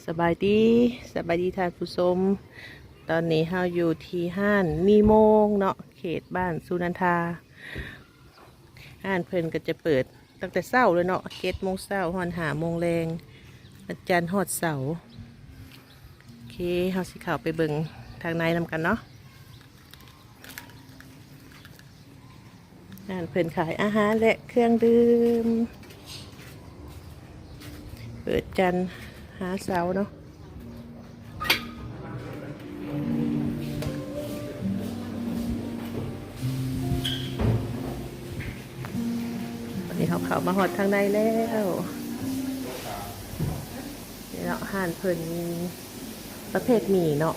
ສະບາຍດີ ສະບາຍດີທ່ານຜູ້ຊົມ. ຕອນນີ້ເຮົາຢູ່ທີ່ຮ້ານມີໂມງເນາະ ເຂດບ້ານສຸນັນທາ. ຮ້ານເພິ່ນກໍຈະເປີດຕັ້ງແຕ່ເຊົ້າເລີຍເນາະ ເຈັດໂມງເຊົ້າຮອດຫ້າໂມງແລງ ວັນຈັນຮອດເສົາ. ໂອເຄ ເຮົາຊິເຂົ້າໄປເບິ່ງທາງໃນນຳກັນເນາະ. ຮ້ານເພິ່ນຂາຍອາຫານ ແລະ ເຄື່ອງດື່ມ ເປີດຈັນຫາເສົາເນາະ. ຕອນນີ້ເຮົາເຂົ້າມາຮອດທາງໃນແລ້ວ. ນີ້ເນາະ ຮ້ານເພິ່ນມີປະເພດໝີ່ເນາະ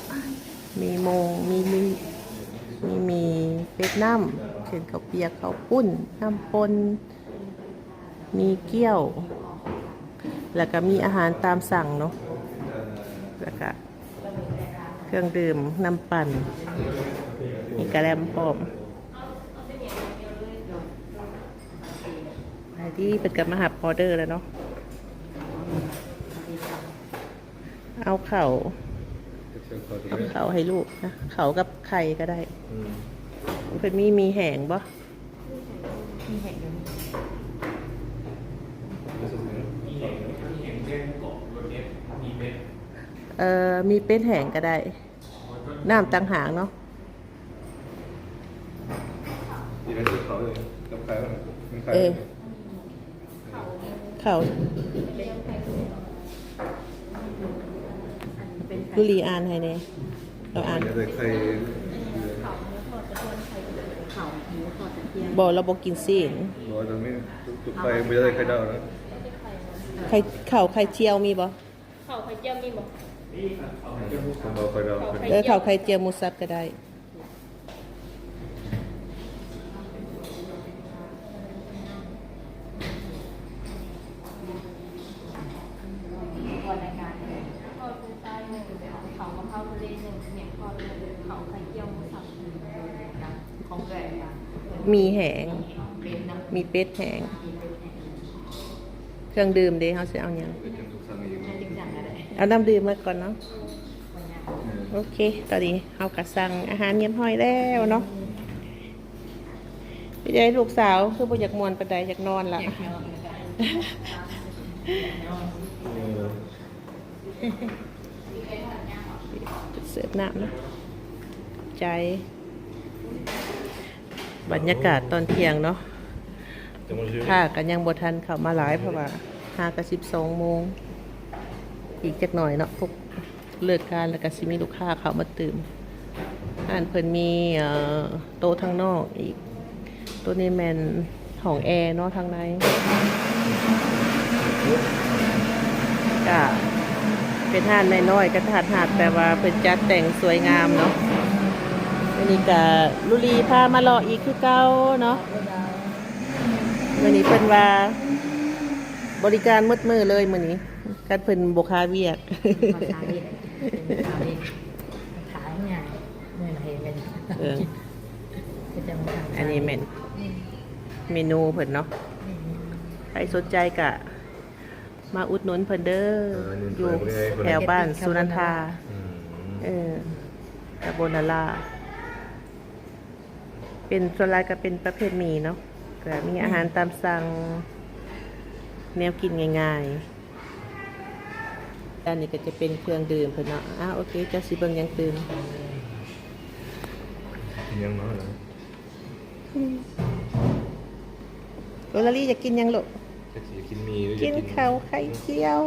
ມີໂມງ ມີ ມີ ມີໝີ່ເປັດນ້ຳ ເຊັ່ນ ເຂົ້າປຽກ ເຂົ້າປຸ້ນ ນ້ຳປົ່ນ ໝີ່ກ້ຽວ ແລ້ວກໍມີອາຫານຕາມສັ່ງເນາະ ແລ້ວກໍເຄື່ອງດື່ມ ນ້ຳປັ່ນ ມີກະແລັມພ້ອມ. ໄປທີ່ເພິ່ນກໍມາຮັບອອເດີແລ້ວເນາະ. ເອົາເຂົ້າ ເອົາເຂົ້າໃຫ້ລູກນະ ເຂົ້າກັບໄຂ່ກໍໄດ້. ອືມ ເພິ່ນມີໝີ່ແຫ້ງບໍ່? ມີແຫ້ງຢູ່ ມີແຫ້ງແບງກອກ ລົດເດັດ ມີເປັດ ເອີ ມີເປັດແຫ້ງກໍໄດ້ ນ້ຳຕ່າງຫາກເນາະ. ເອີ ເຂົ້າ ລູລີອ່ານໃຫ້ແດ່ ເອົາອ່ານ ບໍ່ ລາວບໍ່ກິນຊີ້ນ ບໍ່ ແຕ່ມີໄຂ່ ບໍ່ໄດ້ໄຂ່ດາວນະ ໄຂ່ ເຂົ້າໄຂ່ຈຽວມີບໍ່? ເຂົ້າໄຂ່ຈຽວມີບໍ່? ເອີ ເຂົ້າໄຂ່ຈຽວໝູສັບກໍໄດ້. ມີແຫ້ງ ມີເປັດແຫ້ງ. ເຄື່ອງດື່ມເດ ເຮົາຊິເອົາຫຍັງ? ເອົານ້ຳດື່ມມາກ່ອນເນາະ. ໂອເຄ ຕອນນີ້ເຮົາກໍສັ່ງອາຫານຮຽບຮ້ອຍແລ້ວເນາະ. ເປັນໃດລູກສາວ ຄືບໍ່ຢາກມ່ວນປານໃດ? ຢາກນອນລະ. ເສີບນ້ຳນະ ໃຈ. ບັນຍາກາດຕອນທ່ຽງເນາະ ລູກຄ້າກໍຍັງບໍ່ທັນເຂົ້າມາຫຼາຍ ເພາະວ່າຫາກໍສິບສອງໂມງ ອີກຈັກໜ້ອຍເນາະ ພວກເລີກງານແລ້ວກໍຊິມີລູກຄ້າເຂົ້າມາຕື່ມ. ຮ້ານເພິ່ນມີ ເອີ ໂຕະທາງນອກອີກ ໂຕະນີ້ແມ່ນຫ້ອງແອເນາະ ທາງໃນ ກະເປັນຮ້ານນ້ອຍໆ ກະທັດຮັດ ແຕ່ວ່າເພິ່ນຈັດແຕ່ງສວຍງາມເນາະ. ມື້ນີ້ກະລຸລີພາມາເລາະອີກຄືເກົ່າເນາະ. ມື້ນີ້ເພິ່ນວ່າບໍລິການໝົດມື້ເລີຍມື້ນີ້ ຄັນເພິ່ນບໍ່ຄາວຽກ. ບໍ່ຄາວຽກ ບໍ່ຄາວຽກ ຂາຍງ່າຍ ເອີ ອັນນີ້ແມ່ນເມນູເພິ່ນເນາະ. ໃຜສົນໃຈກະມາອຸດໜູນເພິ່ນເດີ ເອີ ຢູ່ແຖວບ້ານສຸນັນທາ ອືມ ເອີ ຕຳບົນນາລາ. ເປັນ ສ່ວນຫຼາຍກໍເປັນປະເພດໝີ່ເນາະ ກໍມີອາຫານຕາມສັ່ງ ແນວກິນງ່າຍໆ. ອັນນີ້ກໍຈະເປັນເຄື່ອງດື່ມເພິ່ນເນາະ. ອ້າວ ໂອເຄ ເຈົ້າຊິເບິ່ງຫຍັງຕື່ມ? ກິນຫຍັງເນາະ? ໂກລາລີຢາກກິນຫຍັງລູກ? ຈັກຊິກິນໝີ່ ຫຼືຢາກກິນ ກິນເຂົ້າໄຂ່ຈຽວ.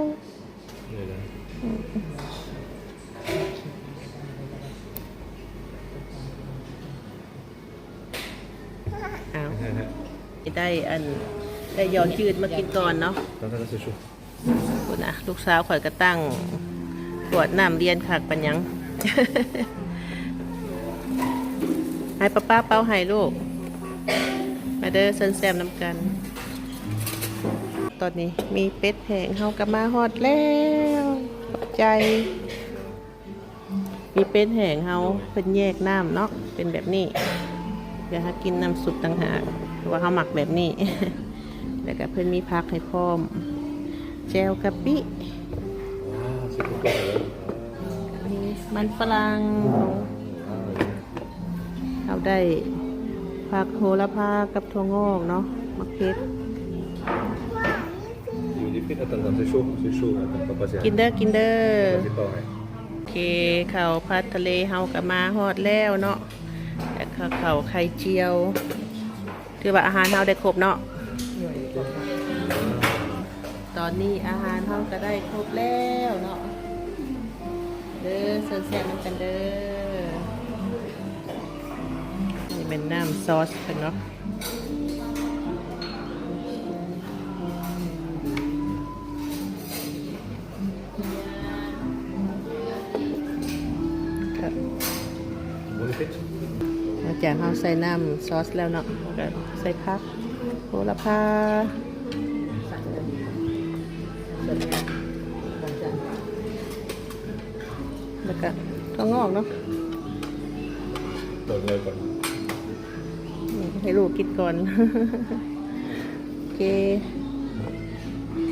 ນີ້ນະ ອ້າວ ໄດ້ອັນ ໄດ້ຢອດຈືດມາກິນກ່ອນເນາະ. ພຸ້ນນະ ລູກສາວຂ້ອຍກໍຕັ້ງຂວດນ້ຳລຽນຄັກປານຫຍັງ. ໃຫ້ປ້າປ້າເປົ່າໃຫ້ລູກ. ມາເດີ ເຊີນແຊມນຳກັນ. ຕອນນີ້ໝີ່ເປັດແຫ້ງເຮົາກໍມາຮອດແລ້ວ. ຂອບໃຈ. ໝີ່ເປັດແຫ້ງເຮົາ ເພິ່ນແຍກນ້ຳເນາະ ເປັນແບບນີ້ ແລ້ວເຮົາກິນນ້ຳຊຸບຕ່າງຫາກ ເພາະວ່າເຮົາມັກແບບນີ້. ແລ້ວກໍເພິ່ນມີຜັກໃຫ້ພ້ອມ ແຈ່ວກະປິ. ວ້າວ ອັນນີ້ມັນຝຣັ່ງ ເຮົາໄດ້ຜັກໂຫລະພາກັບຖົ່ວງອກເນາະ ໝາກເຜັດ. Attends, attends, c'est chaud, c'est chaud, attends, pas passer. ກິນເດີ ກິນເດີ. ໂອເຄ ເຂົ້າຜັດທະເລເຮົາກໍມາຮອດແລ້ວເນາະ ແລ້ວກໍເຂົ້າໄຂ່ຈຽວ. ຖືວ່າອາຫານເຮົາໄດ້ຄົບເນາະ. ຕອນນີ້ອາຫານເຮົາກໍໄດ້ຄົບແລ້ວເນາະ ເດີ ເຊີນແຊບນຳກັນເດີ. ນີ້ແມ່ນນ້ຳຊອສເພິ່ນເນາະ. ຫຼັງຈາກເຮົາໃສ່ນ້ຳຊອສແລ້ວເນາະ ເຮົາກໍໃສ່ຜັກ ໂຫລະພາ ແລ້ວກໍຖົ່ວງອກເນາະ. ເບິ່ງເລີຍກ່ອນ ອືມ ໃຫ້ລູກກິນກ່ອນ. ໂອເຄ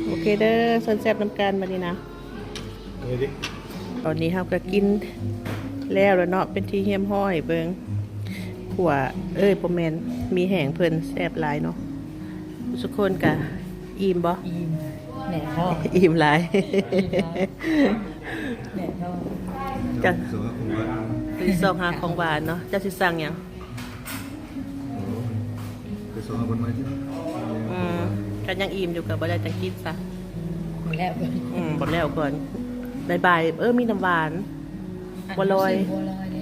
ໂອເຄເດີ ເຊີນແຊບນຳກັນບັດນີ້ນະ. ເອົາເລີຍ ຕອນນີ້ເຮົາກໍກິນແລ້ວແລ້ວເນາະ ເປັນທີ່ຮຽບຮ້ອຍ. ເບິ່ງ ຂົ້ວ ເອີຍ ບໍ່ແມ່ນ ໝີ່ແຫ້ງເພິ່ນແຊບຫຼາຍເນາະ. ທຸກຄົນກະອີ່ມບໍ່? ອີ່ມ ແໜ້ທ້ອງ ອີ່ມຫຼາຍ ອີ່ມຫຼາຍ ແໜ້ທ້ອງ. ຈ້ະ ຊື້ຊອກຫາຂອງຫວານເນາະ. ເຈົ້າຊິສັ່ງຫຍັງ? ໄປຊອກຫາບ່ອນໃໝ່ຕິ. ອືມ ຄັນຍັງອີ່ມຢູ່ກໍບໍ່ໄດ້ຈັ່ງກິນຊະ. ບໍ່ແລ້ວກ່ອນ ອືມ ບໍ່ແລ້ວກ່ອນ. ບ່າຍໆ ເອີ ມີນ້ຳຫວານ ອ່ະ ບົວລອຍ ບົວລອຍເດ້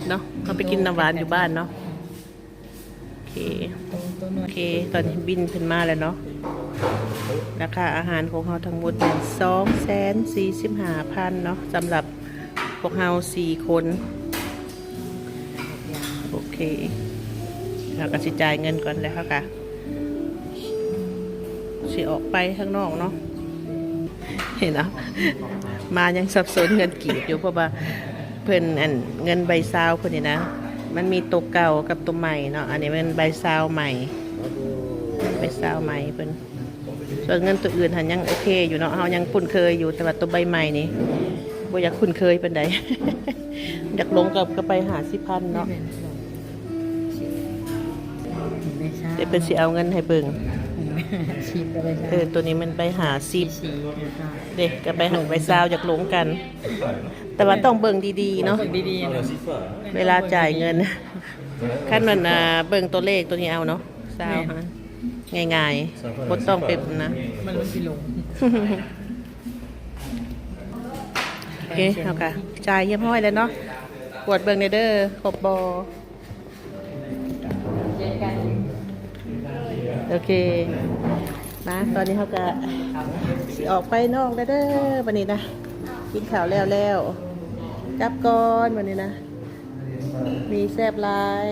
ເນາະ. ເຮົາໄປກິນນ້ຳຫວານຢູ່ບ້ານເນາະ. ໂອເຄ ໂອເຄ ຕອນນີ້ບິນເພິ່ນມາແລ້ວເນາະ. ລາຄາອາຫານຂອງເຮົາທັງໝົດແມ່ນສອງແສນສີ່ສິບຫ້າພັນເນາະ ສຳລັບພວກເຮົາສີ່ຄົນ. ໂອເຄ ເຮົາກໍຊິຈ່າຍເງິນກ່ອນ ແລ້ວເຮົາກໍຊິອອກໄປຂ້າງນອກເນາະ. ເຫັນເນາະ ມາຍັງສັບສົນເງິນກີບຢູ່ ເພາະວ່າເພິ່ນ ອັນ ເງິນໃບຊາວເພິ່ນນີ້ນະ ມັນມີໂຕເກົ່າກັບໂຕໃໝ່ເນາະ. ອັນນີ້ແມ່ນໃບຊາວໃໝ່ ໃບຊາວໃໝ່ເພິ່ນ. ສ່ວນເງິນໂຕອື່ນຫັ້ນຍັງໂອເຄຢູ່ເນາະ ເຮົາຍັງຄຸ້ນເຄີຍຢູ່ ແຕ່ວ່າໂຕໃບໃໝ່ນີ້ບໍ່ຢາກຄຸ້ນເຄີຍປານໃດ. ຢາກລົງກໍ ກໍໄປຫ້າສິບພັນເນາະ. ແມ່ນ ແຕ່ເພິ່ນຊິເອົາເງິນໃຫ້ເບິ່ງ ສິບກໍໄປ ເອີ ໂຕນີ້ແມ່ນໃບຫ້າສິບ ເດ້ ກໍໃບຫ້າ ໃບຊາວ ຢາກລົງກັນ ແຕ່ວ່າຕ້ອງເບິ່ງດີໆເນາະ ເບິ່ງດີໆ ເວລາຈ່າຍເງິນ. ຄັນມັນ ອ່າ ເບິ່ງຕົວເລກໂຕນີ້ເອົາເນາະ ຊາວ ແມ່ນ ຫາ ງ່າຍໆ ບໍ່ຕ້ອງໄປນະ ມັນ ມັນຊິລົງ. ໂອເຄ ເຮົາກະຈ່າຍຮຽບຮ້ອຍແລ້ວເນາະ. ກວດເບິ່ງແດ່ເດີ ຄົບບໍ່? ໂອເຄ ມາ ຕອນນີ້ເຮົາກະຊິອອກໄປນອກແລ້ວເດີ ບັດນີ້ນະ. ກິນຂ້າວແລ້ວແລ້ວ ກັບກ່ອນບັດນີ້ນະ. ໝີ່ແຊບຫຼາຍ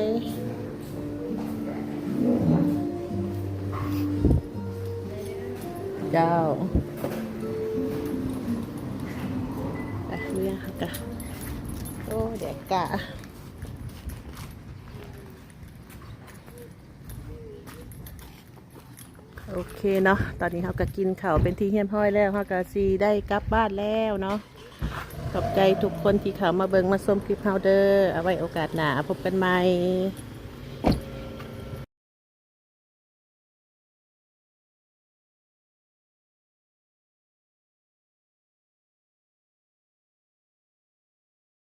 ເຈົ້າ. ໄປ ເມືອເຮົາກະ ໂອ້ ແດດກະ ໂອເຄເນາະ ຕອນນີ້ເຮົາກໍກິນເຂົ້າເປັນທີ່ຮຽບຮ້ອຍແລ້ວ ເຮົາກໍຊິໄດ້ກັບບ້ານແລ້ວເນາະ. ຂອບໃຈທຸກຄົນທີ່ເຂົ້າມາເບິ່ງມາຊົມຄລິບເຮົາເດີ. ເອົາໄວ້ໂອກາດໜ້າພົບກັນໃໝ່.